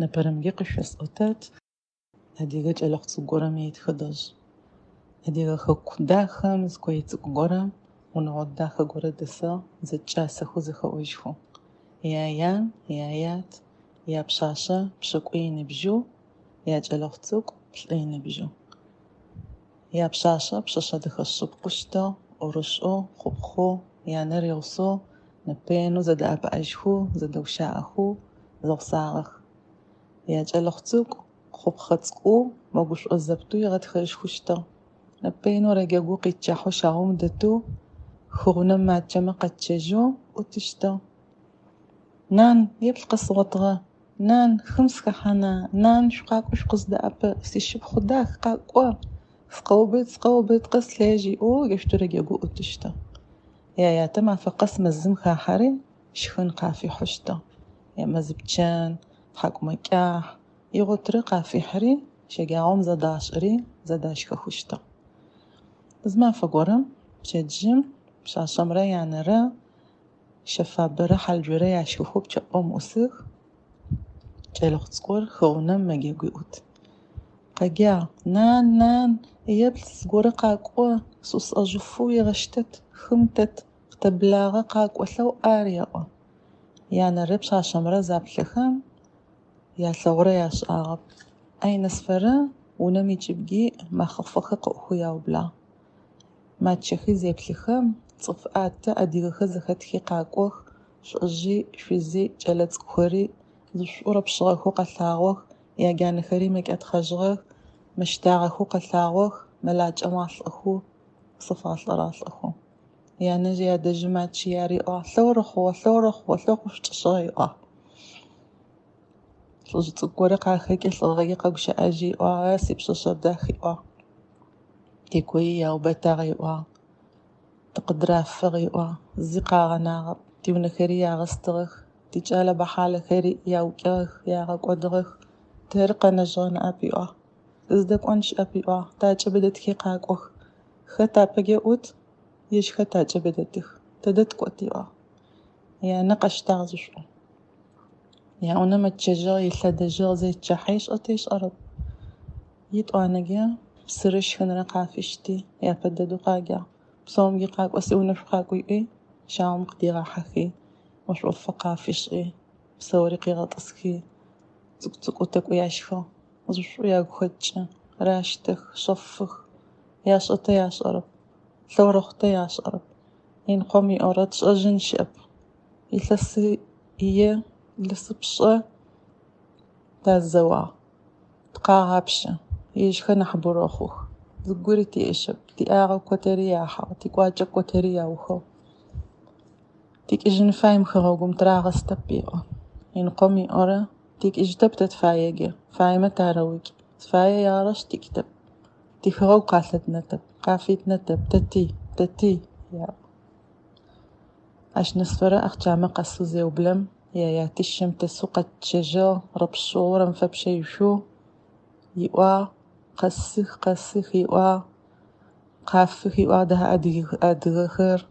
Непэрэмкӏэ къышъуфэсӏотэт адыгэ кӏэлэхъу цӏыкӏу горэм итхыдэжъ. Адыгэ хэку дахэм зы кое цӏыкӏу горэм унэгъо дахэ горэ дэсыгъ, зэкӏасэхэу зэхэӏожьхэу. Яян, яят, япшъашъэ пшӏыкӏуй ыныбжьэу, якӏэлэхъу цӏыкӏу плӏы ыныбжьэу. Япшъашъэ пшъэшъэ дэхэ шъыпкъэу щытыгъ, ӏорышӏэу, хъупхъэу, янэ ригъусэу, нэпенэу зэдэӏэпыӏэжьхэу, зэдэгущыӏэхэу зэгъусагъэх. Якӏэлэхъу цӏыкӏу хъупхъэ цӏыкӏоу, мэгушӏо зэпытэу егъэтхэжьхэу щытыгъ. Нэпенэу рэджэгоу къичъыхьэу щагум дэтэу, хыгъунэм мачъэмэ къэчъэжьэу ӏутыщтыгъ. Нан, еплъ къэсгъотыгъэ! Нан, хым сыхэхьана? Нан, шъукъакӏо, шъукъыздэӏэпыӏ! Сишыпхъу дах, къакӏо! Сыкъэубыт, сыкъэубыт, къэслъэжь! Ыӏоу джащтэу рэджэгоу ӏутыщтыгъ. Яятэ мафэ къэс мэзым хахьэри шхын къафихьыщтыгъ. Е мэзыпчэн, тхьакӏумэкӏахь, игъотырэ къафихьыри щэджагъом зэдашӏыри зэдашхэхыщтыгъ. Зы мафэ горэм пчэдыжьым пшъашъэмрэ янэрэ щэ фабэрэ хьалыжъорэ яшхыхэу пчъэӏум ӏусых. Кӏэлэхъу цӏыкӏур хыгъунэм мэджэгу ӏут. Къэджагъ: Нан, нан, еплъ зыгорэ къакӏо, сӏусӏэжъыфэу уегъэщтэт, хым тэт, къытэблагъэ къакӏо лъэу ар еӏо. Янэрэ пшъашъэмрэ заплъэхэм ялъэгъурэ яшӏагъэп. Айнэсфэрэ унэм икӏыбгий мэхъэфэхэр къыӏухэу яублагъ. Мачъэхи зеплъыхэм цӏыф ӏатэ адыгэхэр зэхэтхи къакӏох, лӏыжъи, шъузи, кӏэлэцӏыкӏухэри зышӏурэ пшъыгъэхэу къэлъагъох, яджанэхэри мэкӏэтхъэжьыгъэх, мыщтагъэхэу къэлъагъох, мэлакӏэ малӏэхэу, цӏыф алӏэралӏэхэу. Янэжъ ядэжьы мачъи ариӏуагъ: Лъэу рэхъугъэ, лъэу рэхъугъэ, лъэу къышъукӏышъыгъэ ыӏуагъ. Лӏыжъ цӏыкӏу горэ къахэкӏи лӏыгъэкӏэ къэгущыӏэжьи ыӏуагъ: А сипшъэшъэ дах ыӏуагъ. Тикои яубэтагъ ыӏуагъ. Тыкъыдрафыгъ ыӏуагъ. Зи къагъэнагъэп. Тиунэхэри ягъэстыгъэх, тикӏэлэ бэхьалэхэри яукӏыгъэх, ягъэкӏодыгъэх. Тэры къэнэжьыгъэ ныӏэп ыӏуагъ. Тыздэкӏон щыӏэп ыӏуагъ. Такӏыбы дэтхи къакӏох. Хэт апэкӏэ ӏут, ежьхэр такӏыбы дэтых. Тэдэ тыкӏот ыӏуагъ. Янэ къэщтагъ зышӏу. Яунэ мэчъэжьыгъ, илъэдэжьыгъ, зечъыхьэ ышӏэти ышӏэрэп. Итӏуанэкӏэ псырэ шхынрэ къафишти, япэ дэдэу къаджагъ. Псэумкӏи къакӏо, сиунэ шъукъакӏу ыӏуи, щагум къыдигъахьэхи, мэшӏофэ къафишӏи, псэури къигъэтӏысхи, цӏыкӏу-цӏыкӏоу тӏэкӏу яшхыгъ. Зышӏу ягу хэкӏы, ращтэх, шъэфых. Яшӏэтэ яшӏэрэп, лъэурэхъутэ яшӏэрэп. Иныкъом иӏорэ тшӏэжьын щыӏэп. Илъэсы е илъэсыпшӏэ тазэуагъ. Тыкъагъапщэ, ежьхэр нахь борэхъух. Зыгори тиӏэщэп, тиӏагъэ котэри яхьагъ, тикӏуакӏэ котэри яухыгъ. Тикӏыжьын фаем хэгъэгум тырагъэстэп еӏо. Иныкъом иӏорэ тикӏыжьытэп тэ тыфаеджэ, фаемэ тарэукӏ, зыфае ярэшӏ тикӏытэп. Тихэгъэгу къалъэтынэтэп, къафитынэтэп, тэтый, тэтый, яӏо. Ащ нэсфэрэ ахъчамэ къэсэу зеублэм, яяти шым тесэу къэчъэжьыгъ, рыпшъэу, рэмыфэпщэишъоу иӏуагъ, къэсых, къэсых иӏуагъ, къафых иӏуагъ дахэ адыгэхэр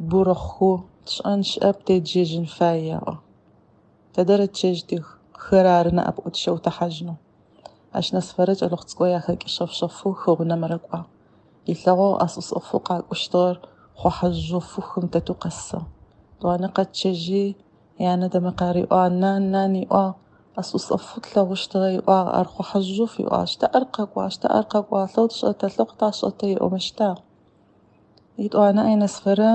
бурэхъухэу, тшӏэн щыӏэп, теджэжьын фай еӏо. Тэдэ рычъэжьтых, хыр ары ныӏэп ӏутщэу тэхьажьынэу. Ащ нэсфэрэ кӏэлэхъу цӏыкӏоу яхэкӏи шъэф-шъэфэу хыгъунэм рэкӏуагъ. Илъэгъугъ ӏэсӏусӏэфэу къакӏощтыгъэр хъохьэжъофэу хым тэтэу къэсыгъ. Тӏуанэ къэчъэжьи, янэ дэмэ къариӏуагъ: Нан, нан ыӏуагъ, ӏэсӏусӏэфэу тлъэгъущтыгъэ ыӏуагъ, ар хъохьэжъоф ыӏуагъ, щта ар къэкӏуагъ, щта ар къэкӏуагъ, лъэу тшӏэтэ, лъэу къыташӏэтэ ыӏомэ щта. Итӏуанэ айнэсфэрэ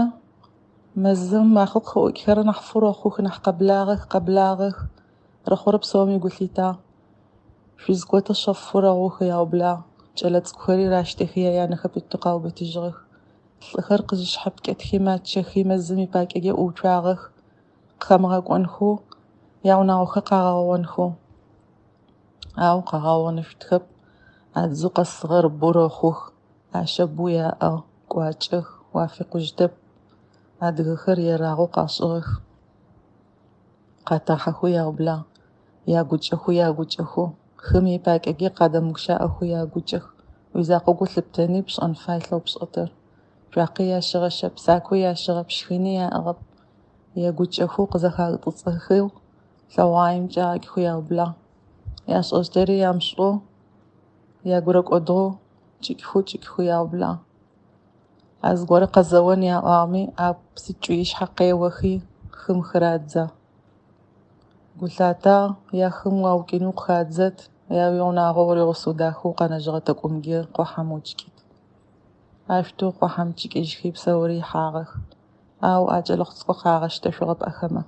мэзым махэу къыхэӏукӏхэрэр нахь фырэхъух, нахь къэблагъэх, къэблагъэх. Рэхъурэ псэуми гу лъитагъ. Шъуз котэ шъэфэу рэгъух яублагъ. Кӏэлэцӏыкӏухэри ращтэхи яянэхэр пытэу къаубытыжьыгъэх. Лӏыхэр къызышъхьэпкӏэтхи мачъэхи мэзым ипакӏэкӏэ ӏууцуагъэх, къыхамыгъэкӏонхэу, яунагъохэр къагъэгъунхэу. Ау къагъэгъунышъутхэп. Адзэу къэсыгъэр борэхъух, ӏашэ бэу яӏыгъ, кӏуачӏэх, уафикъужьытэп. Адыгэхэр ерагъэу къашӏыгъэх. Къатахьэхэу яублагъ, ягукӏэхэу ягукӏэхэу, хым ипакӏэкӏи къадэмыгущыӏэхэу ягукӏэх. Уизакъо гу лъыптэни пшӏэн фай лъэу пшӏэтэр. Цуакъи ящыгъэщэп, сакуи ящыгъэп, шхыни яӏыгъэп. Ягукӏэхэу къызэхатӏыцӏэхэу лъэгъуаемкӏэ акӏхэу яублагъ. Яшӏэщтэри ямышӏэу, ягурэ кӏодыгъэу кӏыкӏхэу кӏыкӏхэу яублагъ. А зыгорэ къэзэон яӏуагъэми, а псычӏыишъхьэ къеохи хым хырадзагъ. Гу лъатагъ, я хым уаукӏынэу къыхадзэт, я уиунагъо уригъусэу дахэу укъэнэжьыгъэ тӏэкӏумгэ къухьэм укӏыкӏыт. Аущтэу къухьэм кӏыкӏыжьхи псэури ихьагъэх. Ау а кӏэлэхъу цӏыкӏур къагъэщтэшъугъэп ахэмэ.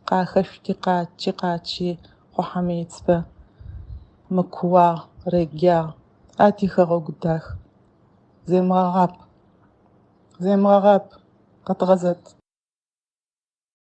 Къахэшъути къачи къачи къухьэм ицпэ мыкууагъ, регягъ. А тихэгъэгу дах. Земыгъэгъап. Земыгъэгъап. Къэтыгъэзэт.